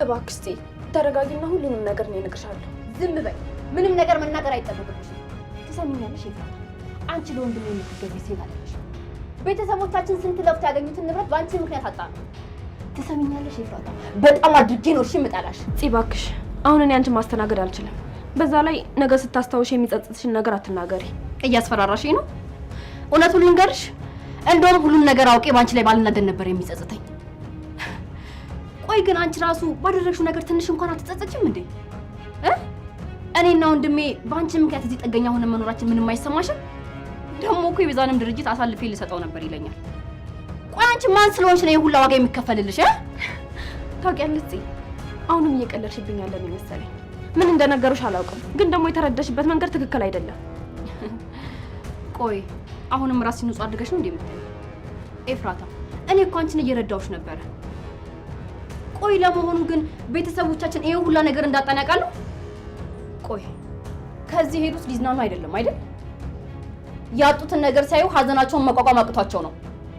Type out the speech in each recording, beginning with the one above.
እባክሽ ጽ ተረጋጊና ሁሉንም ነገር እኔ እነግርሻለሁ። ዝም በይ። ምንም ነገር መናገር አይጠበቅብሽም። ትሰሚኛለሽ ኤፍራታ፣ አንቺ ለወንድሜ የምትገቢ ሴት አይደለሽም። ቤተሰቦቻችን ስንት ለፍተው ያገኙትን ንብረት በአንቺ ምክንያት አጣነው። ትሰሚኛለሽ ኤፍራታ፣ በጣም አድርጌ ነው እሺ የምጠላሽ። ጽ እባክሽ አሁን እኔ አንቺን ማስተናገድ አልችልም። በዛ ላይ ነገ ስታስታውሽ የሚጸጽትሽን ነገር አትናገሪ። እያስፈራራሽኝ ነው። እውነቱን ልንገርሽ፣ እንደውም ሁሉም ነገር አውቄ በአንቺ ላይ ባልናደድ ነበር የሚጸጽተኝ። ቆይ ግን አንቺ ራሱ ባደረግሽው ነገር ትንሽ እንኳን አትጸጸችም እንዴ? እ እኔና ወንድሜ በአንቺ ምክንያት እዚህ ጥገኛ ሆነ መኖራችን ምንም አይሰማሽም? ደግሞ እኮ የቤዛንም ድርጅት አሳልፌ ልሰጠው ነበር ይለኛል። ቆይ አንቺ ማን ስለሆንሽ ነው የሁላ ዋጋ የሚከፈልልሽ? እ ታውቂያለሽ ጽ አሁንም እየቀለድሽብኝ ያለ ነው የመሰለኝ። ምን እንደነገሩሽ አላውቅም፣ ግን ደግሞ የተረዳሽበት መንገድ ትክክል አይደለም። ቆይ አሁንም ራስሽን ንጹህ አድርገሽ ነው እንዴ የምታይው? ኤፍራታ እኔ እኮ አንቺን እየረዳሁሽ ነበረ። ቆይ ለመሆኑ ግን ቤተሰቦቻችን ይሄ ሁላ ነገር እንዳጣን ያውቃሉ? ቆይ ከዚህ ሄዱት ሊዝናኑ አይደለም አይደል? ያጡትን ነገር ሳዩ ሀዘናቸውን መቋቋም አቅቷቸው ነው።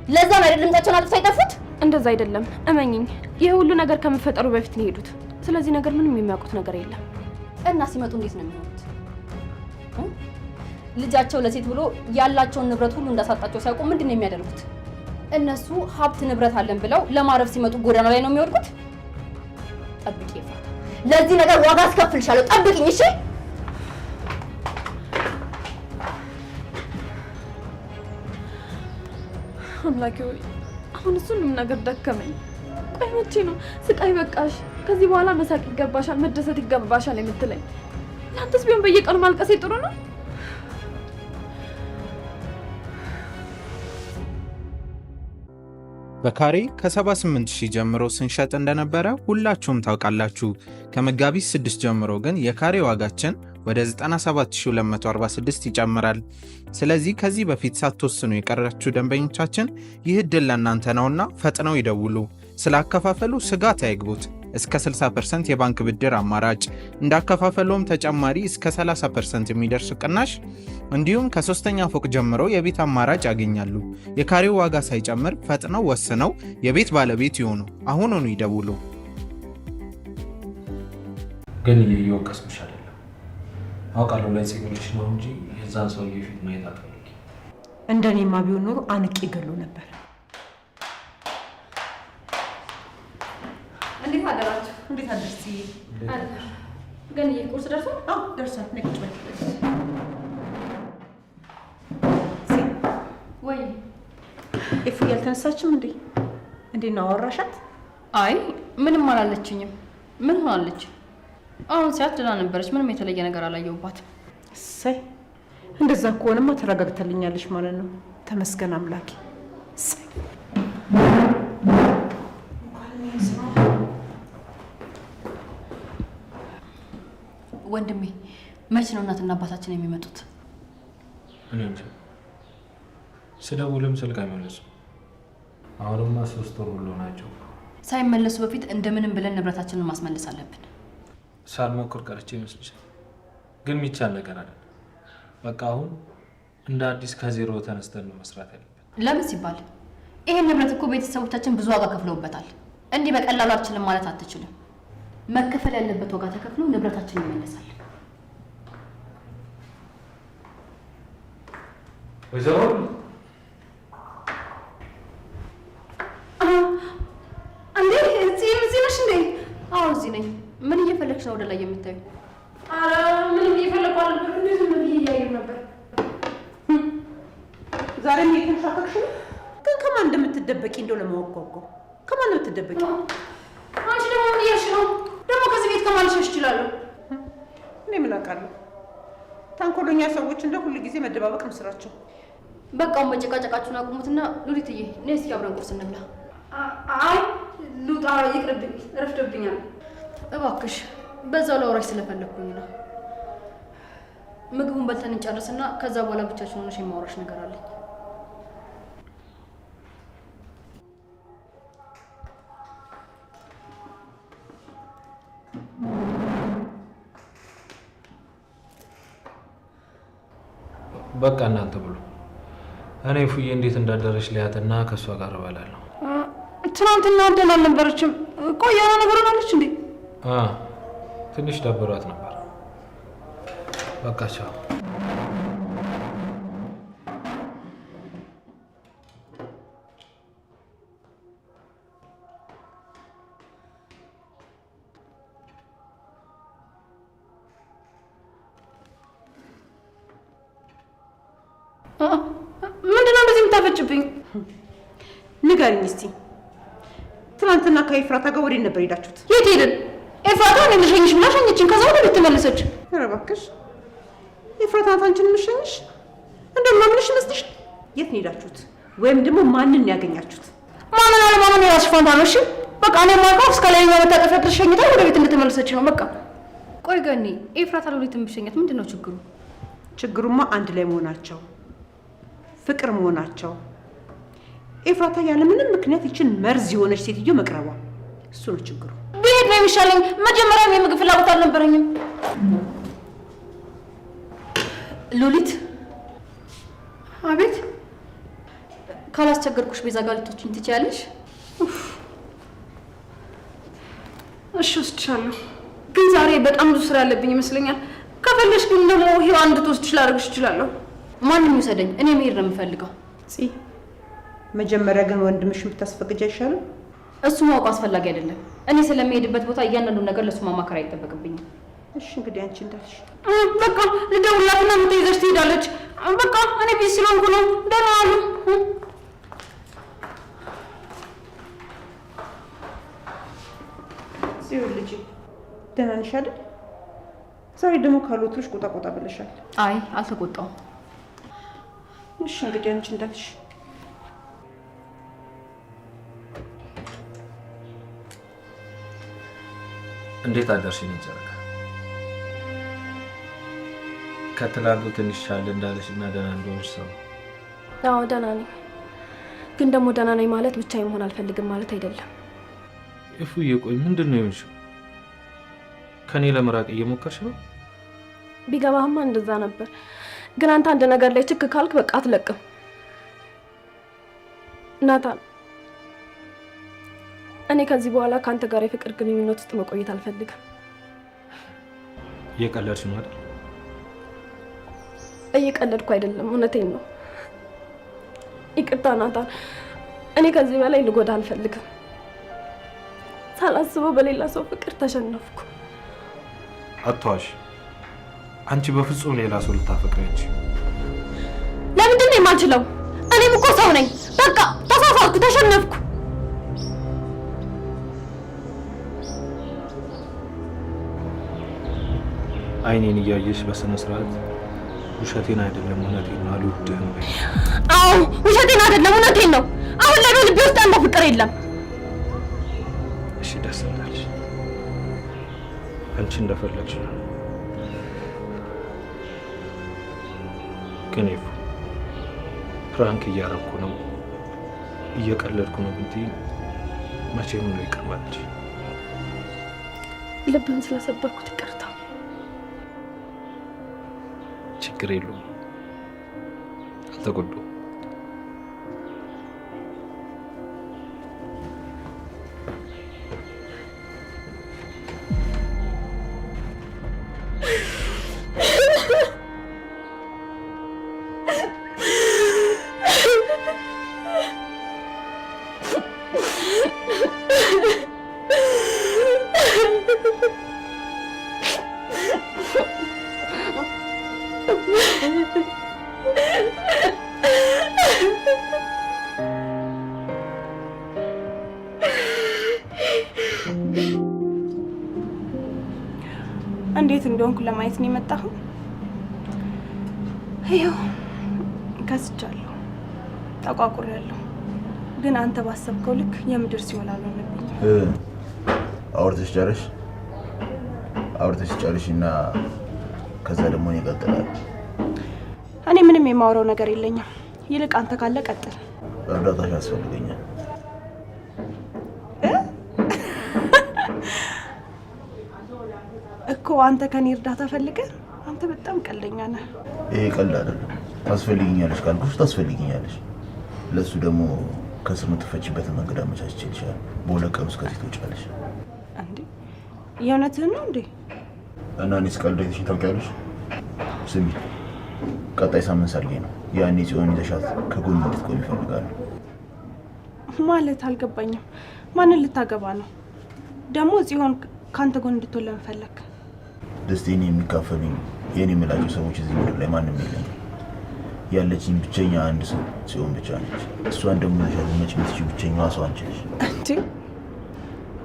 ለዛ ነው አይደል ድምጻቸውን አጥፍተው የጠፉት? እንደዛ አይደለም፣ እመኝኝ። ይሄ ሁሉ ነገር ከመፈጠሩ በፊት ነው የሄዱት። ስለዚህ ነገር ምንም የሚያውቁት ነገር የለም። እና ሲመጡ እንዴት ነው የሚሆኑት? ልጃቸው ለሴት ብሎ ያላቸውን ንብረት ሁሉ እንዳሳጣቸው ሲያውቁ ምንድን ነው የሚያደርጉት? እነሱ ሀብት ንብረት አለን ብለው ለማረፍ ሲመጡ ጎዳና ላይ ነው የሚወድቁት። ጠብቂ ኤፍራታ፣ ለዚህ ነገር ዋጋ አስከፍልሻለሁ። ጠብቂኝ እሺ። አምላኬ ሆይ አሁን እሱንም ነገር ደከመኝ። ቆይ መቼ ነው ስቃይ በቃሽ፣ ከዚህ በኋላ መሳቅ ይገባሻል፣ መደሰት ይገባሻል የምትለኝ? ለአንተስ ቢሆን በየቀኑ ማልቀሴ ጥሩ ነው? በካሬ ከ78 ሺህ ጀምሮ ስንሸጥ እንደነበረ ሁላችሁም ታውቃላችሁ። ከመጋቢት 6 ጀምሮ ግን የካሬ ዋጋችን ወደ 97246 ይጨምራል። ስለዚህ ከዚህ በፊት ሳትወስኑ የቀራችሁ ደንበኞቻችን ይህ ዕድል ለእናንተ ነውና ፈጥነው ይደውሉ። ስለ አከፋፈሉ ስጋት አይግቡት። እስከ 60% የባንክ ብድር አማራጭ፣ እንዳከፋፈሉም ተጨማሪ እስከ 30% የሚደርስ ቅናሽ እንዲሁም ከሶስተኛ ፎቅ ጀምሮ የቤት አማራጭ ያገኛሉ። የካሬው ዋጋ ሳይጨምር ፈጥነው ወስነው የቤት ባለቤት ይሁኑ። አሁኑኑ ይደውሉ። ግን እየወቀስኩሽ አይደለም። አውቃለሁ ለጽ ብለሽ ነው እንጂ የዛን ሰውዬ ፊት ማየት አትፈልጊም። እንደኔማ ቢሆን ኖሮ አንቄ ገሎ ነበር። እንዴት አደራችሁ? እንዴት አደርሽ ጽዬ? ግን ቁርስ ደርሷል? አዎ ደርሷል። ነይ ቁጭ በይ። ወይ ኤፉዬ አልተነሳችም እንዴ? እንዴት ነው አወራሻት? አይ ምንም አላለችኝም። ምን ሆናለች? አሁን ሲያት ደህና ነበረች። ምንም የተለየ ነገር አላየሁባትም። እሰይ፣ እንደዛ ከሆነማ ተረጋግታልኛለች ማለት ነው። ተመስገን አምላኬ። እሰይ። ወንድሜ መቼ ነው እናትና አባታችን የሚመጡት? እኔ እንጃ። ስደውልም ስልክ አይመልሱም። አሁንማ 3 ወር ሁሉ ናቸው። ሳይመለሱ በፊት እንደምንም ብለን ንብረታችንን ማስመለስ አለብን። ሳልሞክር ቀርቼ ይመስልሻል? ግን የሚቻል ነገር አይደለም። በቃ አሁን እንደ አዲስ ከዜሮ ተነስተን ነው መስራት ያለብን። ለምን ሲባል ይሄን ንብረት እኮ ቤተሰቦቻችን ብዙ ዋጋ ከፍለውበታል። እንዲህ በቀላሉ አልችልም ማለት አትችልም። መከፈል ያለበት ዋጋ ተከፍሎ ንብረታችን ይመለሳል። ወይዘሮ እንዴ እዚህ ነሽ እንዴ? አዎ እዚህ ነኝ። ምን እየፈለግሽ ነው ወደ ላይ የምታዩ? ኧረ ምንም እየፈለኩ አልነበረም። እንዲሁ ዝም ብዬ እያየሁ ነበር። ዛሬም እየተንሻፈቅሽ ነው። ግን ከማን እንደምትደበቂ እንደው ለማወቅ ጓጓሁ። ከማን ነው የምትደበቂ? አንቺ ደግሞ ምን እያልሽ ነው? ደግሞ ከዚህ ቤት ከማን ልሸሽ እችላለሁ? እኔ ምን አውቃለሁ? ተንኮለኛ ሰዎች እንደ ሁል ጊዜ መደባበቅ ነው ስራቸው። በቃ መጨቃጨቃችሁን አቁሙትና ሉሊትዬ ነይ እስኪ አብረን ቁርስ እንብላ። አይ ልውጣ፣ ይቅርብኝ፣ ረፍዶብኛል። እባክሽ በዛው ላውራሽ ስለፈለኩኝ ነው። ምግቡን በልተን እንጨርስና ከዛ በኋላ ብቻችን ሆነሽ የማውራሽ ነገር አለኝ። በቃ እናንተ ብሉ። እኔ ፉዬ እንዴት እንዳደረች ሊያትና ከእሷ ጋር እበላለሁ። ትናንትና ደህና አልነበረችም። ቆይ የሆነ ነገር ሆናለች እንዴ? ትንሽ ደብሯት ነበር። በቃ ቻው። ምንድነው እንደዚህ የምታፈጭብኝ? ንገሪኝ እስቲ ትናንትና ከኤፍራታ ጋር ወዴት ነበር ሄዳችሁት? የት ሄድን? ኤፍራታ እኔን ልሸኝሽ ብላ ሸኘችኝ። ከዛ ወደ ቤት ተመለሰች። ኧረ እባክሽ ኤፍራታ ናት አንቺን የምትሸኝሽ? እንደው ማምንሽ ይመስልሽ? የት ነው ሄዳችሁት? ወይም ደግሞ ማንን ነው ያገኛችሁት? ማመን አለማመን የራስሽ ፋንታ ነው። እሺ በቃ እኔ የማውቀው እስከ ላይኛው መታጠፊያ ድረስ ሸኝታ ወደ ቤት እንደተመለሰች ነው። በቃ ቆይ ገኒ፣ ኤፍራታ ሉሊትን ብሸኛት ምንድን ነው ችግሩ? ችግሩማ አንድ ላይ መሆናቸው፣ ፍቅር መሆናቸው፣ ኤፍራታ ያለምንም ምክንያት ይችን መርዝ የሆነች ሴትዮ መቅረቧ፣ እሱ ነው ችግሩ። ብሄድ ነው የሚሻለኝ። መጀመሪያም የምግብ ፍላጎት አልነበረኝም። ሉሊት። አቤት። ካላስቸገርኩሽ ቤዛ ጋር ልትወጪኝ ትችያለሽ? እሺ ወስድሻለሁ፣ ግን ዛሬ በጣም ብዙ ስራ ያለብኝ ይመስለኛል። ከፈለሽ ግን ደግሞ ሔዋን እንድትወስድሽ ላደርግሽ እችላለሁ። ማንም ይውሰደኝ፣ እኔ መሄድ ነው የምፈልገው። ፂ መጀመሪያ ግን ወንድምሽን ብታስፈቅጂ አይሻልም? እሱ ማወቁ አስፈላጊ አይደለም። እኔ ስለምሄድበት ቦታ እያንዳንዱን ነገር ለእሱ ማማከር አይጠበቅብኝም። እሺ እንግዲህ አንቺ እንዳልሽ። በቃ ልደውልላትና የምትይዘሽ ትሄዳለች። በቃ እኔ busy ስለሆንኩ ነው። ደህና ዋሉ። ጽዮን ልጄ ደህና ነሽ አይደል? ዛሬ ደግሞ ካልወትሮሽ ቆጣ ቆጣ ብለሻል። አይ አልተቆጣሁም። እሺ እንግዲህ አንቺ እንዳልሽ። እንዴት አደርሽ የኔ ጨረቃ? ከትላንቱ ትንሽ ሻል እንዳለሽ እና ደህና እንደሆንሽ ሰው። አዎ ደህና ነኝ፣ ግን ደግሞ ደህና ነኝ ማለት ብቻዬን መሆን አልፈልግም ማለት አይደለም። እፉዬ ቆይ ምንድን ነው የሆንሽው? ከኔ ለመራቅ እየሞከርሽ ነው? ቢገባህማ እንደዛ ነበር። ግን አንተ አንድ ነገር ላይ ችክ ካልክ በቃ አትለቅም። ናታን፣ እኔ ከዚህ በኋላ ከአንተ ጋር የፍቅር ግንኙነት ውስጥ መቆየት አልፈልግም። እየቀለድሽ ነው አይደል? እየቀለድኩ አይደለም፣ እውነቴን ነው። ይቅርታ ናታን፣ እኔ ከዚህ በላይ ልጎዳ አልፈልግም። ሳላስበው በሌላ ሰው ፍቅር ተሸነፍኩ። አትዋሽ። አንቺ በፍጹም ሌላ ሰው ልታፈቅሪ አንቺ። ለምንድን ነው የማልችለው? እኔም እኮ ሰው ነኝ። በቃ ተሳሳትኩ፣ ተሸነፍኩ። አይኔን እያየሽ በስነ ስርዓት ውሸቴን አይደለም እውነቴን ነው አልወድህም በይ። አዎ ውሸቴን አይደለም እውነቴን ነው። አሁን ላይ በልቤ ውስጥ ያለ ፍቅር የለም። እሺ ደስ እንዳለሽ፣ አንቺ እንደፈለግሽ ነው። ግን ኤፉ prank እያረኩ ነው እየቀለድኩ ነው ብትይ መቼም ነው ይቅር ማለትሽ። ልብህን ስለሰበርኩት ይቅርታ። ችግር የለውም፣ አልተጎዳሁም። እንዴት እንደሆንኩ ለማየት ነው የመጣሁ። ይኸው ከስቻለሁ፣ ጠቋቁሬያለሁ። ግን አንተ ባሰብከው ልክ የምድር ሲኦል አልሆነብኝም። አውርተሽ ጨርሽ፣ አውርተሽ ጨርሽ እና ከዛ ደግሞ እኔ እቀጥላለሁ። እኔ ምንም የማውራው ነገር የለኝም። ይልቅ አንተ ካለ ቀጥል። እርዳታሽ ያስፈልገኛል። እኮ አንተ ከኔ እርዳታ ፈልገህ? አንተ በጣም ቀልደኛ ነህ። ይሄ ቀልድ አይደለም። ታስፈልጊኛለሽ ካልኩሽ ታስፈልጊኛለሽ። ለእሱ ደግሞ ከስር የምትፈቺበትን መንገድ አመቻችቼልሻለሁ። በሁለት ቀን ውስጥ ከዚህ ትወጫለሽ። እንዴ የእውነትህን ነው እንዴ? እና እኔ ስቀልድ አይተሽኝ ታውቂያለሽ? ስሚ፣ ቀጣይ ሳምንት ሰርጌ ነው። ያኔ ጽዮን ይዘሻት ከጎን እንድትቆም ይፈልጋሉ። ማለት አልገባኝም። ማንን ልታገባ ነው ደግሞ? ጽዮን ከአንተ ጎን እንድትሆን ለምን ፈለክ? ደስታዬን የሚካፈሉኝ የኔ የምላቸው ሰዎች እዚህ ምድር ላይ ማንም የለኝም። ያለችኝ ብቸኛ አንድ ሰው ጽዮን ብቻ ነች። እሷን ደግሞ ይዘሻት መች የምትችይው ብቸኛዋ ሰው አንቺ ነሽ። እንዴ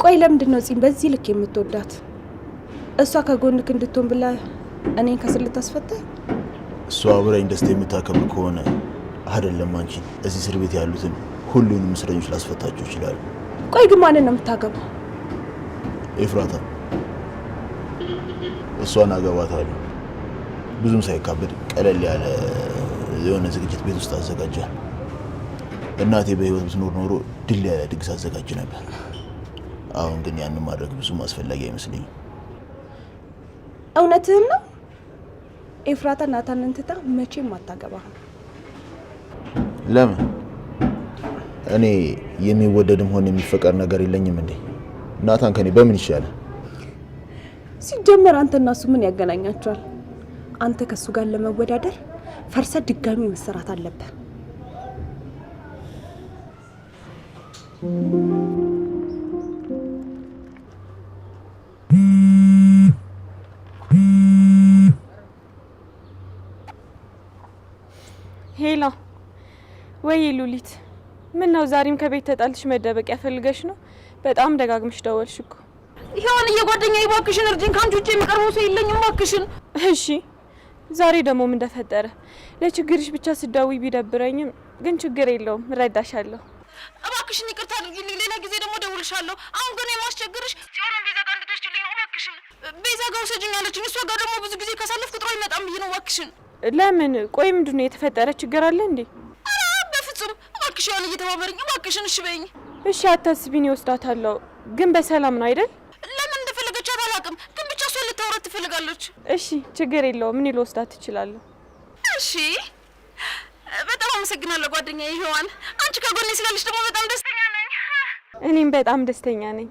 ቆይ ለምንድን ነው ጽዮን በዚህ ልክ የምትወዳት? እሷ ከጎንክ እንድትሆን ብላ እኔን ከስር ልታስፈታኝ? እሷ አብራኝ ደስታ የምታከብር ከሆነ አይደለም አንቺን፣ እዚህ እስር ቤት ያሉትን ሁሉንም እስረኞች ላስፈታቸው ይችላሉ። ቆይ ግን ማንን ነው የምታገባው? ኤፍራታ፣ እሷን አገባታለሁ። ብዙም ሳይካበድ ቀለል ያለ የሆነ ዝግጅት ቤት ውስጥ አዘጋጃል። እናቴ በህይወት ብትኖር ኖሮ ድል ያለ ድግስ አዘጋጅ ነበር። አሁን ግን ያንን ማድረግ ብዙም አስፈላጊ አይመስለኝም። እውነትህን ነው? ኤፍራታ ናታንን ትታ መቼም አታገባህም። ለምን? እኔ የሚወደድም ሆነ የሚፈቀር ነገር የለኝም እንዴ? ናታን ከኔ በምን ይሻላል? ሲጀመር አንተና እሱ ምን ያገናኛቸዋል? አንተ ከእሱ ጋር ለመወዳደር ፈርሰ ድጋሚ መሰራት አለብህ። Hello፣ ወይ ሉሊት፣ ምን ነው ዛሬም ከቤት ተጣልሽ መደበቅ ያፈልገሽ ነው? በጣም ደጋግምሽ ደወልሽ እኮ። ይሄውን እየጓደኛዬ እባክሽን እርጂኝ፣ ከአንቺ ውጭ የሚቀርበው ሰው የለኝም እባክሽን። እሺ ዛሬ ደግሞ ምን ተፈጠረ? ለችግርሽ ብቻ ስደውይ ቢደብረኝም ግን ችግር የለውም እረዳሻለሁ። እባክሽን ይቅርታ አድርጊልኝ፣ ሌላ ጊዜ ደግሞ እደውልልሻለሁ። አሁን ግን የማስቸግርሽ ጽዮንን ቤዛ ጋር እንድትወስጂልኝ ነው እባክሽን። ቤዛ ጋር ውሰጂኝ አለችኝ። እሷ ጋር ደግሞ ብዙ ጊዜ ካሳለፍኩ ጥሩ አይመጣም ብዬ ነው እባክሽን። ለምን? ቆይ ምንድን ነው የተፈጠረ ችግር አለ እንዴ? ኧረ በፍጹም እባክሽ፣ ያን እየተባበረኝ እባክሽን፣ እሺ በይኝ። እሺ አታስቢኝ፣ እወስዳታለሁ። ግን በሰላም ነው አይደል? ለምን እንደፈለገቻት አላውቅም፣ ግን ብቻ እሷን ልታወራት ትፈልጋለች። እሺ ችግር የለውም፣ እኔ ልወስዳት እችላለሁ። እሺ በጣም አመሰግናለሁ ጓደኛዬ ሔዋን። አንቺ ከጎኔ ስላለሽ ደግሞ በጣም ደስተኛ ነኝ። እኔም በጣም ደስተኛ ነኝ።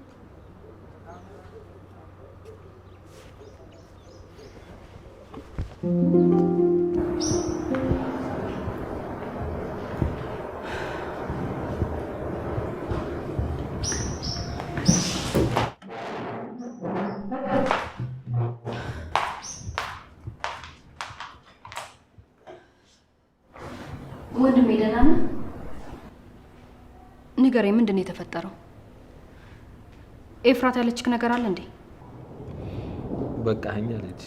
ወንድሜ ደህና ነህ? ንገረኝ፣ ምንድን ነው የተፈጠረው? ኤፍራት ያለችክ ነገር አለ እንዴ? በቃኝ አለች።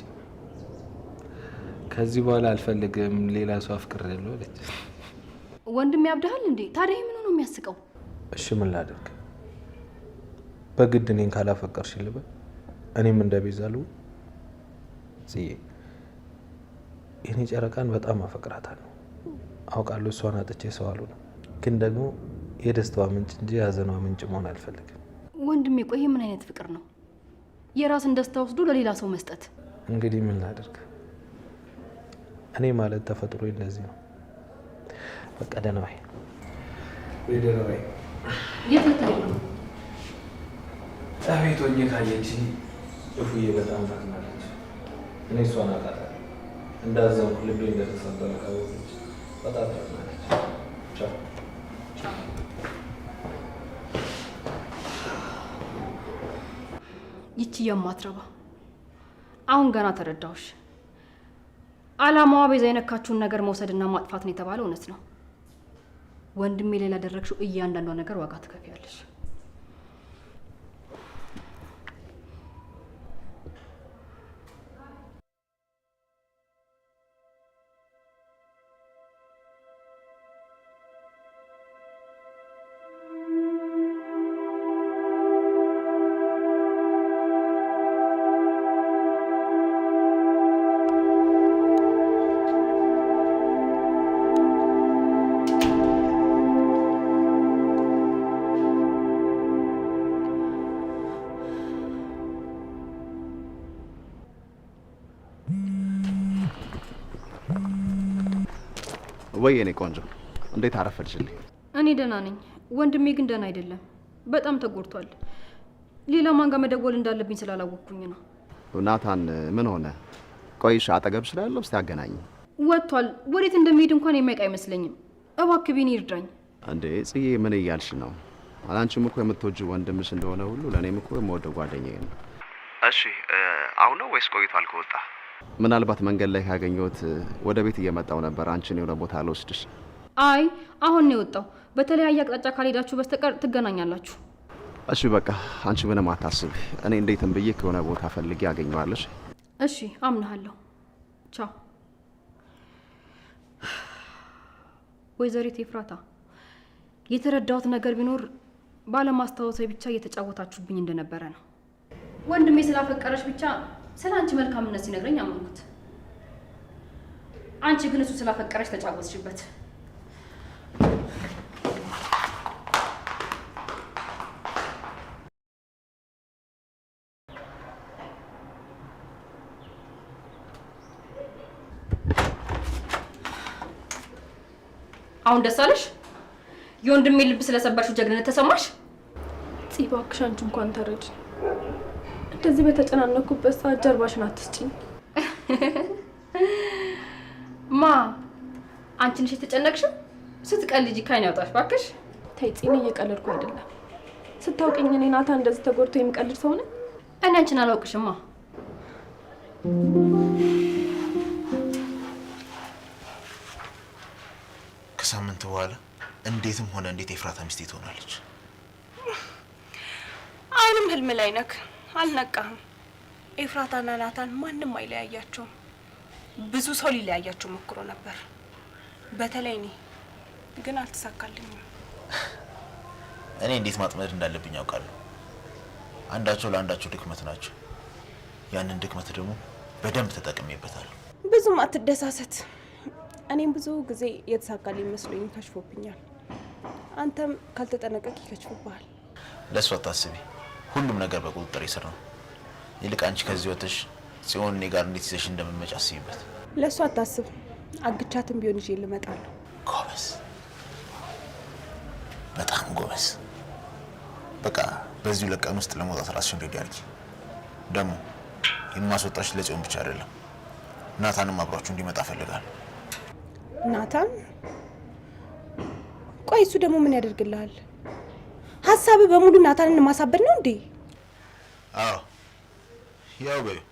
ከዚህ በኋላ አልፈልግም፣ ሌላ ሰው አፍቅሬያለሁ አለች። ወንድሜ ያብድሃል እንዴ? ታዲያ ይሄ ምኑ ነው የሚያስቀው? እሺ ምን ላድርግ? በግድ እኔን ካላፈቀርሽ ልበል? እኔም እንደ ቤዛ ልሁን? ጽዬ፣ የኔ ጨረቃን በጣም አፈቅራታለሁ። አውቃለሁ እሷን አጥቼ ሰው አልሆንም፣ ግን ደግሞ የደስታዋ ምንጭ እንጂ የሀዘኗ ምንጭ መሆን አልፈልግም። ወንድሜ ቆይ ይሄ ምን አይነት ፍቅር ነው? የራስን ደስታ ወስዶ ለሌላ ሰው መስጠት። እንግዲህ ምን ላድርግ? እኔ ማለት ተፈጥሮ እንደዚህ ነው። በቃ ደህና ዋይ። ደህና ዋይ። የት ልትሄድ ነው? እቤት ሆኜ ካየችኝ እፉዬ በጣም ታዝናለች። እኔ እሷን አውቃታለሁ። እንዳዘንኩ ልቤ እንደተሰበረ ካወቀች በጣም ታዝናለች። ቻው። ይቺ የማትረባ አሁን ገና ተረዳሁሽ። አላማዋ ቤዛ የነካችውን ነገር መውሰድና ማጥፋት ነው የተባለው እውነት ነው። ወንድሜ ላይ ላደረግሽው እያንዳንዷ ነገር ዋጋ ትከፍያለሽ። ወይ የኔ ቆንጆ እንዴት አረፈድሽልኝ? እኔ ደህና ነኝ፣ ወንድሜ ግን ደህና አይደለም። በጣም ተጎድቷል። ሌላ ማን ጋር መደወል እንዳለብኝ ስላላወቅኩኝ ነው። ናታን ምን ሆነ? ቆይሽ አጠገብ ስላለው እስቲ አገናኝ። ወጥቷል። ወዴት እንደሚሄድ እንኳን የሚያውቅ አይመስለኝም። እባክህ ቢኒ ይርዳኝ። እንዴ ጽዬ ምን እያልሽ ነው? አንቺም እኮ የምትወጂው ወንድምሽ እንደሆነ ሁሉ ለእኔም እኮ የምወደው ጓደኛዬ ነው። እሺ አሁን ነው ወይስ ቆይቷል ከወጣ? ምናልባት መንገድ ላይ ካገኘሁት ወደ ቤት እየመጣው ነበር። አንቺን የሆነ ቦታ ልወስድሽ። አይ አሁን ነው የወጣው። በተለያየ አቅጣጫ ካልሄዳችሁ በስተቀር ትገናኛላችሁ። እሺ በቃ አንቺ ምንም አታስቢ። እኔ እንዴትም ብዬ ከሆነ ቦታ ፈልጌ አገኘዋለሽ። እሺ አምናለሁ። ቻው። ወይዘሪት ኤፍራታ፣ የተረዳሁት ነገር ቢኖር ባለማስታወሴ ብቻ እየተጫወታችሁብኝ እንደነበረ ነው። ወንድሜ ስላፈቀረሽ ብቻ ስለ አንቺ መልካምነት ሲነግረኝ አመንኩት። አንቺ ግን እሱ ስላፈቀረሽ ተጫወትሽበት። አሁን ደስ አለሽ? የወንድሜ ልብ ስለሰበርሽው ጀግንነት ተሰማሽ? ጽ እባክሽ አንቺ እንኳን ተረጅ። እንደዚህ በተጨናነኩበት ሰዓት ጀርባሽን አትስጪኝ። ማ አንቺ ነሽ የተጨነቅሽው? ስትቀልጂ ካይን ያውጣሽ እባክሽ። ተይ ጽ፣ እኔ እየቀለድኩ አይደለም። ስታውቂኝ እኔ ናታ እንደዚህ ተጎድቶ የሚቀልድ ሰው ነኝ? እኔ አንቺን አላውቅሽማ። ከሳምንት በኋላ እንዴትም ሆነ እንዴት ኤፍራታ ሚስቴ ትሆናለች። አሁንም ህልም ላይ ነክ፣ አልነቃህም። ኤፍራታና ናታን ማንም አይለያያቸውም። ብዙ ሰው ሊለያያቸው ሞክሮ ነበር፣ በተለይ እኔ ግን አልተሳካልኝም። እኔ እንዴት ማጥመድ እንዳለብኝ አውቃለሁ። አንዳቸው ለአንዳቸው ድክመት ናቸው። ያንን ድክመት ደግሞ በደንብ ተጠቅሜበታለሁ። ብዙም አትደሳሰት። እኔም ብዙ ጊዜ የተሳካልኝ መስሎኝ ከሽፎብኛል። አንተም ካልተጠነቀቅ ይከሽፍብሃል። ለእሱ አታስቢ፣ ሁሉም ነገር በቁጥጥር ስር ነው። ይልቅ አንቺ ከዚህ ወጥተሽ ጽዮን እኔ ጋር እንዴት ይዘሽ እንደምትመጪ አስቢበት። ለእሱ አታስብ፣ አግቻትም ቢሆን ይዤ ልመጣለሁ። ጎበዝ፣ በጣም ጎበዝ። በቃ በዚሁ ለቀን ውስጥ ለመውጣት ራስሽን ready አድርጊ። ደግሞ የማስወጣሽ ለጽዮን ብቻ አይደለም፣ ናታንም አብሯችሁ እንዲመጣ እፈልጋለሁ። ናታን? ቆይ እሱ ደግሞ ምን ያደርግልሃል? ሀሳብህ በሙሉ ናታንን ማሳበድ ነው እንዴ? አዎ ያው በይው።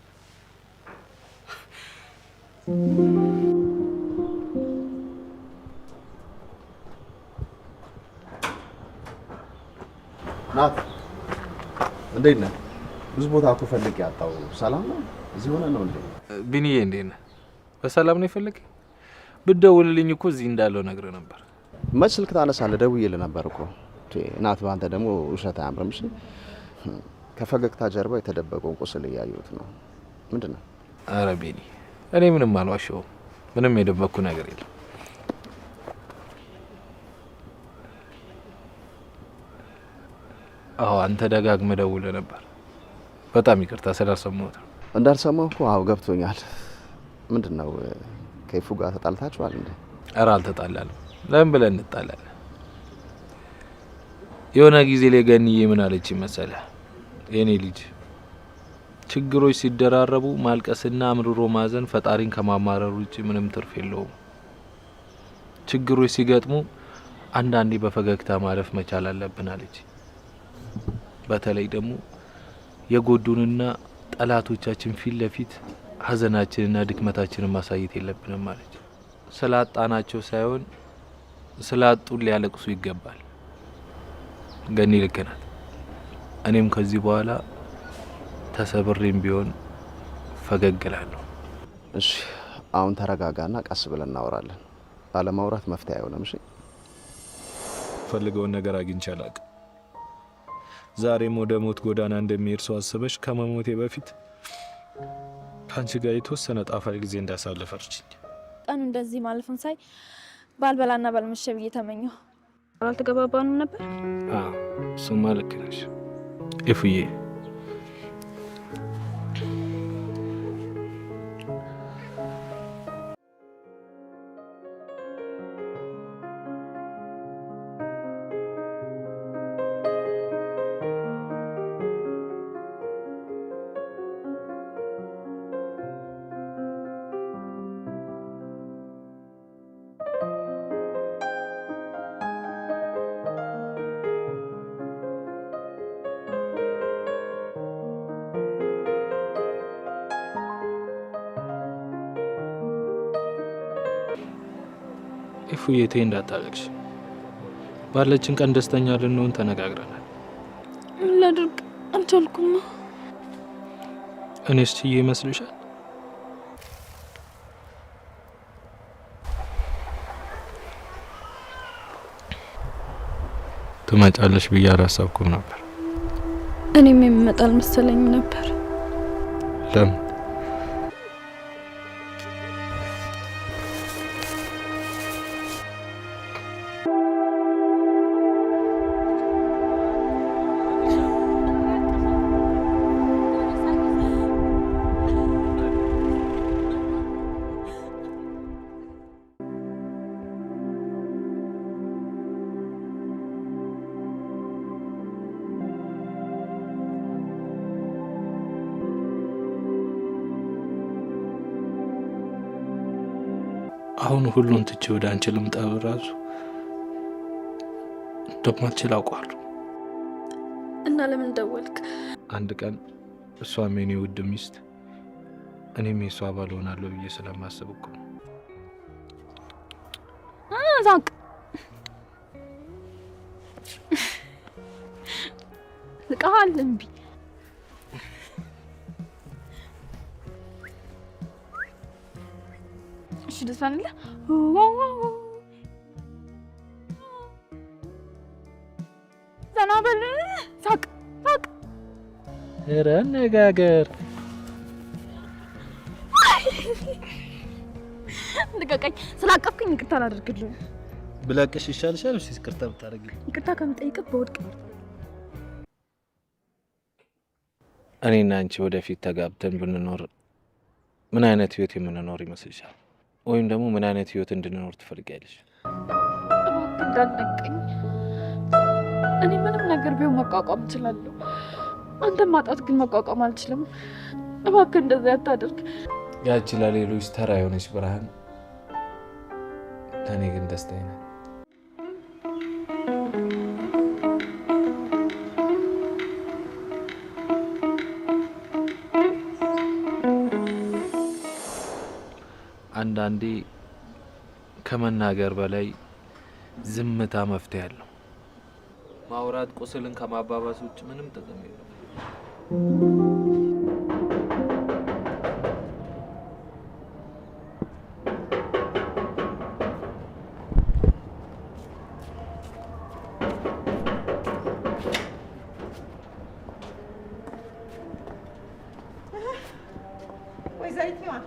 ናት እንዴት ነህ? ብዙ ቦታ እኮ ፈልጌ አጣሁ። ሰላም ነው? እዚህ ሆነህ ነው እንዴ? ቢኒዬ እንዴት ነህ? በሰላም ነው የፈለገኝ? ብትደውልልኝ እኮ እዚህ እንዳለው ነግረህ ነበር። መች ስልክ ታነሳለህ? ደውዬልህ ነበር እኮ። ናት በአንተ ደግሞ ውሸት አያምርም። እሺ ከፈገግታ ጀርባ የተደበቀውን ቁስል እያየሁት ነው። ምንድን ነው? ኧረ ቢኒ እኔ ምንም አልዋሸሁም። ምንም የደበቅኩ ነገር የለም። አዎ አንተ ደጋግመህ ደውለህ ነበር። በጣም ይቅርታ ስላልሰማሁት ነው። እንዳልሰማሁ እኮ አዎ ገብቶኛል። ምንድን ነው ከይፉ ጋር ተጣልታችኋል እንዴ? ኧረ አልተጣላንም። ለምን ብለን እንጣላለን? የሆነ ጊዜ ላይ ገንዬ ምን አለች መሰለህ? የኔ ልጅ ችግሮች ሲደራረቡ ማልቀስና አምርሮ ማዘን ፈጣሪን ከማማረር ውጭ ምንም ትርፍ የለውም። ችግሮች ሲገጥሙ አንዳንዴ በፈገግታ ማለፍ መቻል አለብን አለች። በተለይ ደግሞ የጎዱንና ጠላቶቻችን ፊት ለፊት ሀዘናችንና ድክመታችንን ማሳየት የለብንም አለች። ስላጣናቸው ሳይሆን ስላጡን ሊያለቅሱ ይገባል። ገኒ ልክ ናት። እኔም ከዚህ በኋላ ተሰብሬም ቢሆን ፈገግ እላለሁ። እሺ አሁን ተረጋጋና ቀስ ብለን እናወራለን። አለማውራት መፍትሄ አይሆንም። እሺ ፈልገውን ነገር አግኝቼ አላውቅም። ዛሬም ወደ ሞት ጎዳና እንደሚሄድ ሰው አስበሽ ከመሞቴ በፊት ከአንቺ ጋር የተወሰነ ጣፋጭ ጊዜ እንዳሳልፍ እርጂኝ። ቀኑ እንደዚህ ማለፉን ሳይ ባልበላና ባልመሸ ብዬ ተመኘሁ። አልተገባባንም ነበር። አዎ እሱማ ልክ ነሽ ኤፉዬ። እፉዬ ተይ እንዳታለቅሽ። ባለችን ቀን ደስተኛ ልንሆን ተነጋግረናል። ምን ላድርግ አልቻልኩም። እኔስ ችዬ ይመስልሻል? ትመጫለሽ ብዬ አላሰብኩም ነበር። እኔም የምመጣ አልመሰለኝም ነበር። ለምን? አሁን ሁሉን ትቼ ወደ አንቺ ልምጣ ራሱ እንደማልችል አውቀዋለሁ። እና ለምን ደወልክ? አንድ ቀን እሷም የኔ ውድ ሚስት እኔም የእሷ ባል እሆናለሁ ብዬ ስለማስብ እኮ ነው። ዛቅ ልቀሃል። እምቢ። እሺ ልዝፈንልህ። ዘና በል። ሳቅ ሳቅ። ኧረ አነጋገር ልቀቀኝ። ስላቀፍክኝ ይቅርታ አላደርግልህም። ብለቅሽ ይሻልሻል ወይስ ይቅርታ ብታደርጊልኝ? ይቅርታ ከምጠይቅህ በወድቅ እመርጣለሁ። እኔና አንቺ ወደፊት ተጋብተን ብንኖር ምን አይነት ህይወት የምንኖር ይመስልሻል? ወይም ደግሞ ምን አይነት ህይወት እንድንኖር ትፈልጊያለሽ? እባክህ እንዳትነቀኝ። እኔ ምንም ነገር ቢሆን መቋቋም እችላለሁ። አንተን ማጣት ግን መቋቋም አልችልም። እባክህ እንደዚያ አታድርግ። ያቺ ለሌሎች ተራ የሆነች ብርሃን ለእኔ ግን ደስታዬ ናት። አንዳንዴ ከመናገር በላይ ዝምታ መፍትሄ አለው። ማውራት ቁስልን ከማባባስ ውጭ ምንም ጥቅም የለውም። ወይዘሪት ሔዋን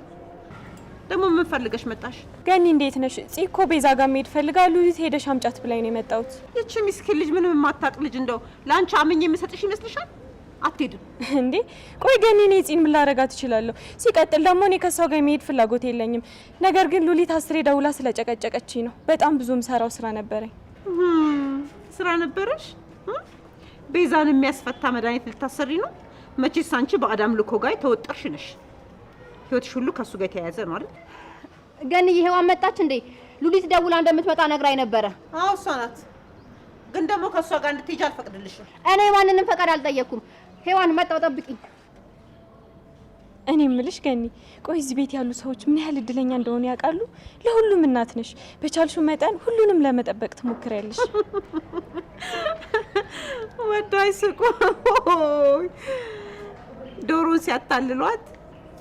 ደግሞ ምን ፈልገሽ መጣሽ? ገኒ እንዴት ነሽ? ጽ እኮ ቤዛ ጋር መሄድ ፈልጋ ሉሊት ሄደሽ አምጫት ብላኝ ነው የመጣሁት። ይቺ ምስኪን ልጅ ምንም የማታውቅ ልጅ እንደው ለአንቺ አምኜ የምሰጥሽ ይመስልሻል? አትሄድም። እንዴ ቆይ ገኒ፣ እኔ ጽን ምን ላደርጋት እችላለሁ? ሲቀጥል ደግሞ እኔ ከሷ ጋር የመሄድ ፍላጎት የለኝም። ነገር ግን ሉሊት አስሬ ደውላ ስለጨቀጨቀችኝ ነው። በጣም ብዙ ምሰራው ስራ ነበረኝ። ስራ ነበረሽ? ቤዛን የሚያስፈታ መድኃኒት ልታሰሪ ነው? መቼስ አንቺ በአዳም ልኮ ጋር የተወጠርሽ ነሽ። ህይወትሽ ሁሉ ከእሱ ጋር የተያያዘ ነው አይደል? ገንዬ ሔዋን መጣች እንዴ? ሉሊት ደውላ እንደምትመጣ ነግራኝ ነበረ። አዎ እሷ ናት። ግን ደግሞ ከእሷ ጋር እንድትሄጂ አልፈቅድልሽም። እኔ ማንንም ፈቃድ አልጠየኩም። ሔዋን መጣሁ፣ ጠብቂኝ። እኔ እምልሽ ገኒ፣ ቆይ እዚህ ቤት ያሉ ሰዎች ምን ያህል እድለኛ እንደሆኑ ያውቃሉ? ለሁሉም እናት ነሽ። በቻልሽው መጠን ሁሉንም ለመጠበቅ ትሞክሪያለሽ። ወዶ አይስቁ። ዶሮን ሲያታልሏት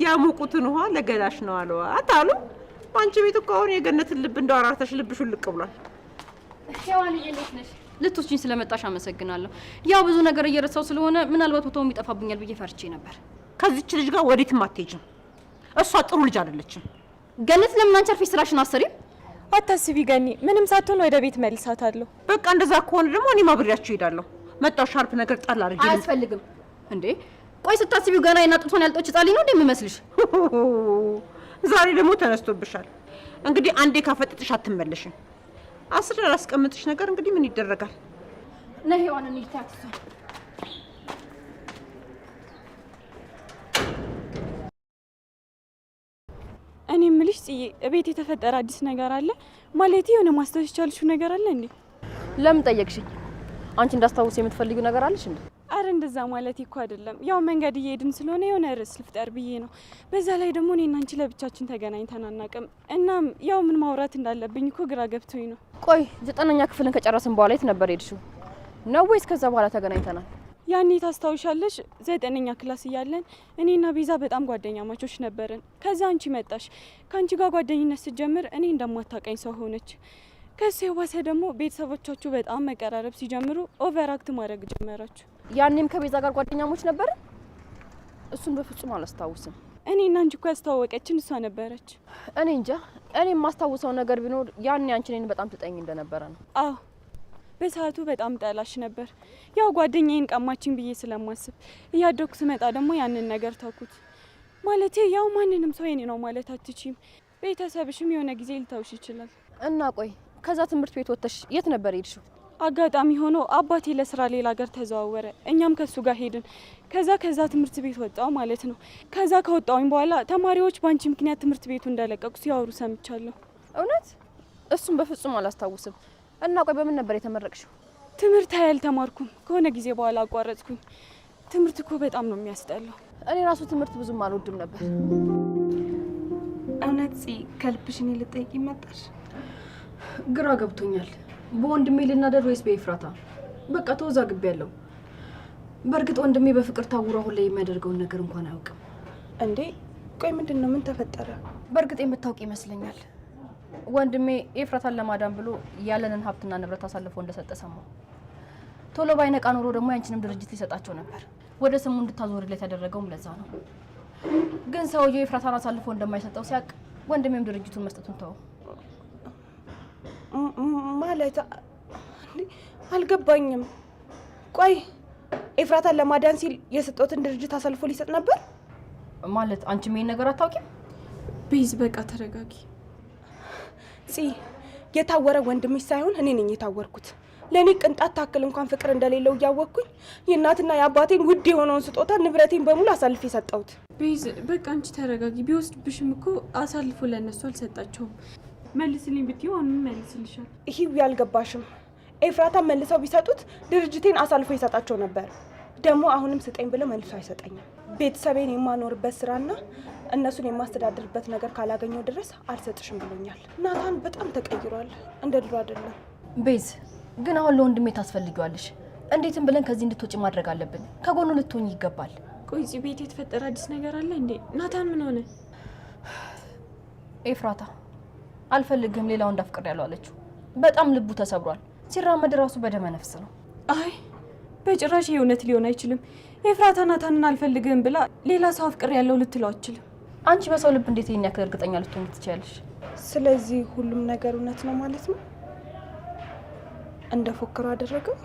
ያሞቁትን ውሃ ለገላሽ ነው አሏት አሉ። አንቺ ቤት እኮ አሁን የገነትን ልብ እንደው አራርተሽ ልብሽ ውልቅ ብሏል። ሔዋንዬ እንዴት ነሽ? ልትወስጂኝ ስለመጣሽ አመሰግናለሁ። ያው ብዙ ነገር እየረሳው ስለሆነ ምናልባት ቦታውም ይጠፋብኛል ብዬ ፈርቼ ነበር። ከዚች ልጅ ጋር ወዴትም አትሄጂም። እሷ ጥሩ ልጅ አይደለችም። ገነት ለምን አንቺ አርፈሽ ስራሽን አትሰሪም? አታስቢ ገኒ፣ ምንም ሳትሆን ወደ ቤት መልሳታለሁ። በቃ እንደዛ ከሆነ ደግሞ እኔም አብሬያችሁ እሄዳለሁ። መጣው ሻርፕ ነገር ጣል አድርጌ አያስፈልግም እንዴ። ቆይ ስታስቢው ገና የናት ጡቷን ያልጦች ህጻን ልጅ ነው እንዴ የምመስልሽ? ዛሬ ደግሞ ተነስቶብሻል። እንግዲህ አንዴ ካፈጥጥሽ አትመለሽም። አስር ያላስቀምጥሽ ነገር እንግዲህ ምን ይደረጋል? ነይ ሔዋን እንሂድ። ተያት እሷን። እኔ እምልሽ ጽዬ፣ እቤት የተፈጠረ አዲስ ነገር አለ? ማለቴ የሆነ ማስታወስ የቻልሽው ነገር አለ እንዴ? ለምን ጠየቅሽኝ? አንቺ እንዳስታውስ የምትፈልጊው ነገር አለሽ እንዴ? አረ እንደዛ ማለት እኮ አይደለም። ያው መንገድ እየሄድን ስለሆነ የሆነ ርዕስ ልፍጠር ብዬ ነው። በዛ ላይ ደግሞ እኔና አንቺ ለብቻችን ተገናኝተን አናውቅም። እናም ያው ምን ማውራት እንዳለብኝ እኮ ግራ ገብቶኝ ነው። ቆይ 9ኛ ክፍልን ከጨረስን በኋላ የት ነበር የሄድሽው? ነው ወይስ ከዛ በኋላ ተገናኝተናል? ያኔ ታስታውሻለሽ? 9ኛ class እያለን እኔና ቤዛ በጣም ጓደኛማቾች ነበርን። ከዛ አንቺ መጣሽ። ከአንቺ ጋር ጓደኝነት ስትጀምር እኔ እንደማታውቀኝ ሰው ሆነች። ከሱ የባሰ ደግሞ ቤተሰቦቻችሁ በጣም መቀራረብ ሲጀምሩ overact ማድረግ ጀመራችሁ። ያኔም ከቤዛ ጋር ጓደኛሞች ነበርን? እሱን በፍጹም አላስታውስም። እኔና አንቺ እኮ ያስተዋወቀችን እሷ ነበረች። እኔ እንጃ። እኔ የማስታውሰው ነገር ቢኖር ያኔ አንቺ እኔን በጣም ትጠኝ እንደነበረ ነው። አዎ በሰዓቱ በጣም ጠላሽ ነበር። ያው ጓደኛዬን ቀማችኝ ብዬ ስለማስብ እያደኩ ስመጣ ደግሞ ያንን ነገር ተውኩት። ማለቴ ያው ማንንም ሰው የኔ ነው ማለት አትችይም። ቤተሰብሽም የሆነ ጊዜ ሊተውሽ ይችላል። እና ቆይ ከዛ ትምህርት ቤት ወጥተሽ የት ነበር የሄድሽው? አጋጣሚ ሆኖ አባቴ ለስራ ሌላ ሀገር ተዘዋወረ። እኛም ከሱ ጋር ሄድን። ከዛ ትምህርት ቤት ወጣው ማለት ነው። ከዛ ከወጣውኝ በኋላ ተማሪዎች በአንቺ ምክንያት ትምህርት ቤቱ እንደለቀቁ ሲያወሩ ሰምቻለሁ። እውነት? እሱን በፍጹም አላስታውስም። እና ቆይ በምን ነበር የተመረቅሽው? ትምህርት አልተማርኩም። ከሆነ ጊዜ በኋላ አቋረጥኩኝ። ትምህርት እኮ በጣም ነው የሚያስጠላው። እኔ ራሱ ትምህርት ብዙም አልወድም ነበር። እውነት ጽ ከልብሽ እኔ ልጠይቅ መጣሽ? ግራ ገብቶኛል። በወንድሜ ልናደድ ወይስ በኤፍራታ? በቃ ተወዛግቤያለሁ። በእርግጥ ወንድሜ በፍቅር ታውሮ አሁን ላይ የሚያደርገውን ነገር እንኳን አያውቅም። እንዴ ቆይ ምንድን ነው? ምን ተፈጠረ? በእርግጥ የምታውቅ ይመስለኛል። ወንድሜ ኤፍራታን ለማዳን ብሎ ያለንን ሀብትና ንብረት አሳልፎ እንደሰጠ ሰማሁ። ቶሎ ባይነቃ ኖሮ ደግሞ ያንቺንም ድርጅት ሊሰጣቸው ነበር። ወደ ስሙ እንድታዞርለት ያደረገውም ለዛ ነው። ግን ሰውየው ኤፍራታን አሳልፎ እንደማይሰጠው ሲያውቅ ወንድሜም ድርጅቱን መስጠቱን ተወው። ማለት አልገባኝም። ቆይ ኤፍራታን ለማዳን ሲል የሰጠውትን ድርጅት አሳልፎ ሊሰጥ ነበር ማለት? አንቺም ይሄን ነገር አታውቂም? ቤዝ በቃ ተረጋጊ። ጽ የታወረ ወንድምሽ ሳይሆን እኔ ነኝ የታወርኩት። ለእኔ ቅንጣት ታክል እንኳን ፍቅር እንደሌለው እያወቅኩኝ የእናትና የአባቴን ውድ የሆነውን ስጦታ ንብረቴን በሙሉ አሳልፌ ሰጠሁት። ቤዝ በቃ አንቺ ተረጋጊ። ቢወስድብሽም እኮ አሳልፎ ለእነሱ አልሰጣቸውም። መልስልኝ ብትይው አሁንም መልስልሻል። ይሄው ያልገባሽም ኤፍራታ መልሰው ቢሰጡት ድርጅቴን አሳልፎ ይሰጣቸው ነበር። ደግሞ አሁንም ስጠኝ ብለው መልሶ አይሰጠኝም። ቤተሰቤን የማኖርበት ስራና እነሱን የማስተዳድርበት ነገር ካላገኘው ድረስ አልሰጥሽም ብሎኛል። ናታን በጣም ተቀይሯል፣ እንደ ድሮ አይደለም። ቤዝ ግን አሁን ለወንድሜ ታስፈልጊዋለሽ። እንዴትም ብለን ከዚህ እንድትወጪ ማድረግ አለብን። ከጎኑ ልትሆኝ ይገባል። ቆይ እዚህ ቤት የተፈጠረ አዲስ ነገር አለ እንዴ? ናታን ምን ሆነ? ኤፍራታ አልፈልግም ሌላው እንዳፍቅር ያለው አለችው። በጣም ልቡ ተሰብሯል። ሲራመድ ራሱ በደመ ነፍስ ነው። አይ በጭራሽ ይሄ እውነት ሊሆን አይችልም። ኤፍራታ ናታንን አልፈልግም ብላ ሌላ ሰው አፍቅር ያለው ልትለው አትችልም። አንቺ በሰው ልብ እንዴት ይሄን ያክል እርግጠኛ ልትሆኚ ትችያለሽ? ስለዚህ ሁሉም ነገር እውነት ነው ማለት ነው? እንደ ፎከሩ አደረገው።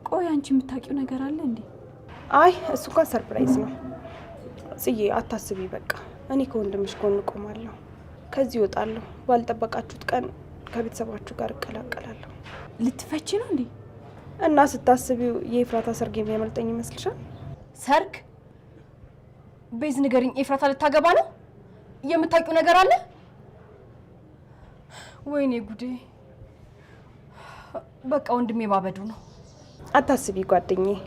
ቆይ አንቺ የምታውቂው ነገር አለ እንዴ? አይ እሱ እንኳን surprise ነው። ጽዬ አታስቢ፣ በቃ እኔ ከወንድምሽ ጎን እቆማለሁ። ከዚህ እወጣለሁ። ባልጠበቃችሁት ቀን ከቤተሰባችሁ ጋር እቀላቀላለሁ። ልትፈቺ ነው እንዴ? እና ስታስቢው የኤፍራታ ሰርግ የሚያመልጠኝ ይመስልሻል? ሰርግ? ቤዝ ንገሪኝ፣ ኤፍራታ ልታገባ ነው? የምታውቂው ነገር አለ? ወይኔ ጉዴ! በቃ ወንድሜ ባበዱ ነው። አታስቢ ጓደኛዬ፣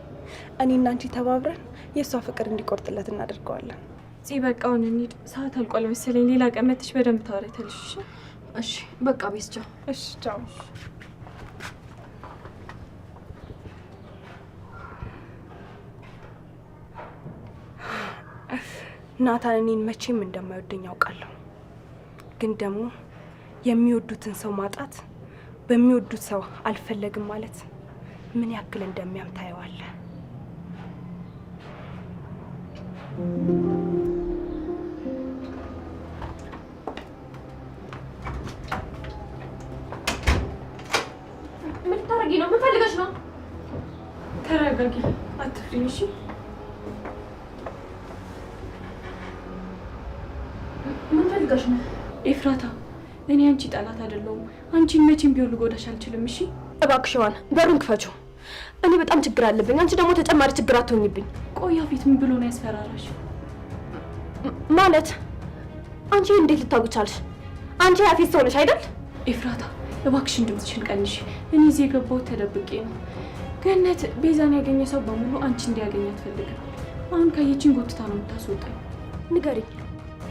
እኔና አንቺ ተባብረን የእሷ ፍቅር እንዲቆርጥለት እናደርገዋለን። ጽ በቃ አሁን እንሂድ፣ ሰዓት አልቋል መሰለኝ። ሌላ ቀን መጥተሽ በደንብ ታወሪያታለሽ። እሺ በቃ ቤዝ ቻው። እሺ ቻው። ናታን እኔን መቼም እንደማይወደኝ አውቃለሁ። ግን ደግሞ የሚወዱትን ሰው ማጣት በሚወዱት ሰው አልፈለግም ማለት ምን ያክል እንደሚያም ታየዋለህ። ምን ልታረጊ ነው? ምን ፈልገሽ ነው? ተረጋጊ፣ አትፍሪኝ። እሺ ምን ፈልገሽ ነው? ኤፍራታ፣ እኔ አንቺ ጠላት አይደለሁም። አንቺን መቼም ቢሆን ልጎዳሽ አልችልም። እሺ እባክሽ ሔዋን በሩን ክፈችው። እኔ በጣም ችግር አለብኝ። አንቺ ደግሞ ተጨማሪ ችግር አትሆኝብኝ። ቆይ ያፌት ምን ብሎ ነው ያስፈራራሽ? ማለት አንቺ እንዴት ልታውቂ ቻልሽ? አንቺ ያፌት ሰው ነሽ አይደል? ኤፍራታ እባክሽን ድምፅሽን ቀንሺ። እኔ እዚህ የገባሁት ተደብቄ ነው። ገነት ቤዛን ያገኘ ሰው በሙሉ አንቺ እንዲያገኝ አትፈልግም። አሁን ካየችን ጎትታ ነው የምታስወጣኝ። ንገሪኝ፣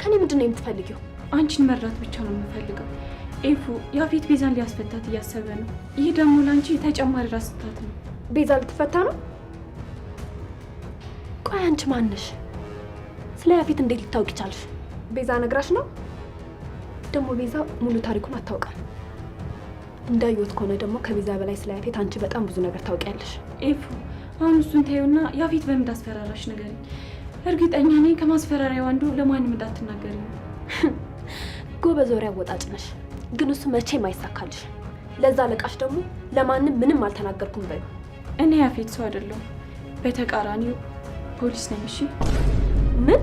ከኔ ምንድን ነው የምትፈልጊው? አንቺን መርዳት ብቻ ነው የምፈልገው። ኤፉ፣ ያፌት ቤዛን ሊያስፈታት እያሰበ ነው። ይህ ደግሞ ለአንቺ ተጨማሪ ራስ ምታት ነው። ቤዛ ልትፈታ ነው? ቆይ አንቺ ማንሽ? ስለ ያፌት እንዴት ልታውቂ ቻልሽ? ቤዛ ነግራሽ ነው? ደግሞ ቤዛ ሙሉ ታሪኩን አታውቅም። እንዳየሁት ከሆነ ደግሞ ከቤዛ በላይ ስለ ያፌት አንቺ በጣም ብዙ ነገር ታውቂያለሽ። ኤፉ፣ አሁን እሱን ታዩና ያፌት በምን እንዳስፈራራሽ ንገሪኝ። እርግጠኛ ነኝ ከማስፈራሪያው አንዱ ለማንም እንዳትናገሪ ነው። ጎበዝ ወሬ አወጣጭ ነሽ፣ ግን እሱ መቼም አይሳካልሽ። ለዛ አለቃሽ ደግሞ ለማንም ምንም አልተናገርኩም በይው። እኔ ያፌት ሰው አይደለሁም፣ በተቃራኒው ፖሊስ ነኝ። እሺ ምን?